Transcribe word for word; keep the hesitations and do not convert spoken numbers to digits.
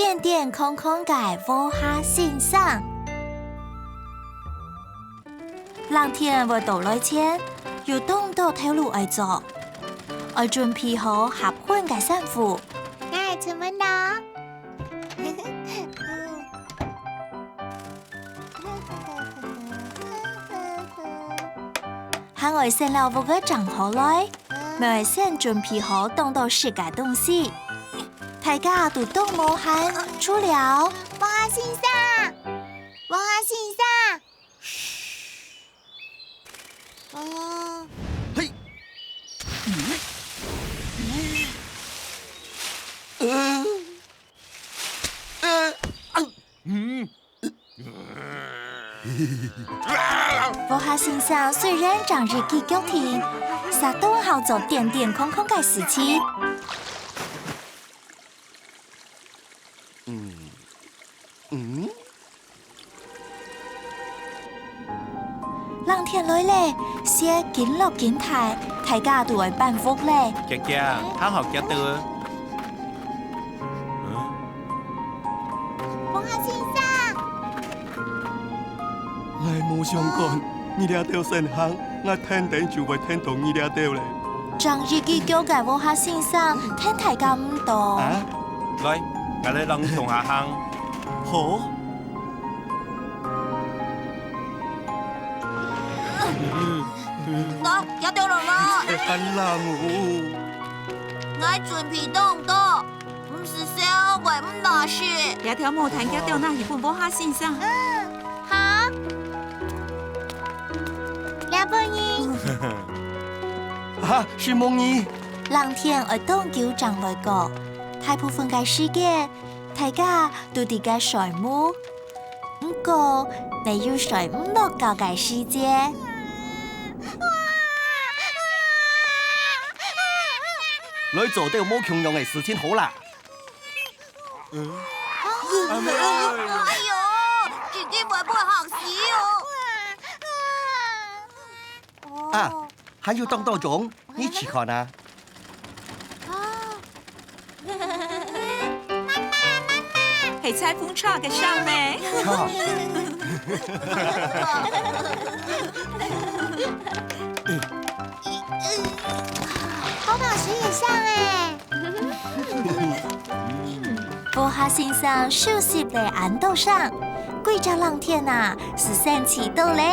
點點空空个禾蝦先生。冷天會到來前，有當多頭路愛做，愛準備好合身个衫褲。𠊎出門囉。還愛先摎屋仔整好來，乜愛先準備好當多食个東西。大家都當無閒，除了禾蝦先生，禾蝦先生。哦。嘿。呃，呃，啊，嗯。禾蝦先生雖然正一支腳定，煞當好做點點空空个事情。嗯，嗯。冷天來咧，雪緊落緊大，大家都愛搬屋咧。遽遽，還好遽到。嗯？禾蝦先生。 𠊎無想過，你這兜先行，𠊎跈等就會跈到你這兜咧。正一支腳个禾蝦先生，跈大家毋到。啊？來，𠊎來摎你共下行。好。來，遽兜來啦！恁冷哦！𠊎準備當多。 毋使愁，會毋罅食。這條毛毯遽兜拿去分禾蝦先生。嗯，好。這分你。啊，承蒙你。冷天愛當久正會過，大部分个時間，大家都在該睡目。 毋過，乜有睡毋落覺个時節。來做兜無共樣个事情好啦。哎喲，自家會分嚇死哦！啊，還有當多種，你試看啊。 係裁縫車个聲呢。好老師也像哎。禾蝦先生收拾了恁多聲，歸隻冷天啊，係生趣到咧。